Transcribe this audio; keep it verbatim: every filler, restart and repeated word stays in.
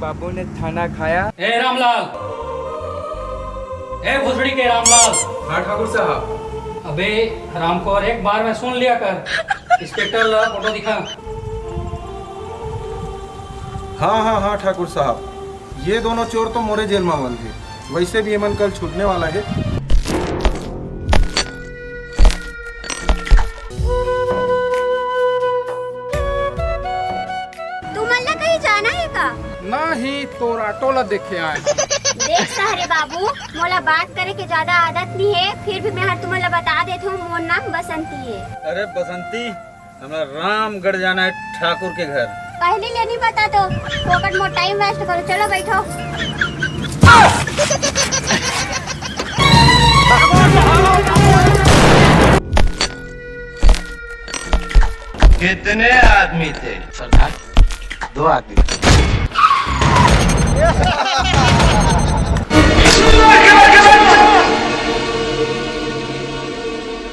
बाबू ने थाना खाया। ए रामलाल, ए भोसड़ी के रामलाल। हाँ ठाकुर साहब। अबे हरामखोर, एक बार में सुन लिया कर। इंस्पेक्टर ला फोटो दिखा। हाँ हाँ हाँ ठाकुर साहब, ये दोनों चोर तो मोरे जेल में बंद हे। वैसे भी एमन कल छूटने वाला हे। तुमन ला कहीं जाना हे का? नहीं, तोर ऑटो ला देखे आए। देख सहरे बाबू, मोला बात करे के ज्यादा आदत नहीं हे, फिर भी मैं हर तुमन ला बता देत हूँ, मोर नाम बसंती हे। अरे बसंती, हमरा रामगढ़ जाना है ठाकुर के घर। पहली ले नहीं बता तो फोकट मोर टाइम वेस्ट करो, चलो बैठो। कितने आदमी थे? सरदार, दो आदमी थे।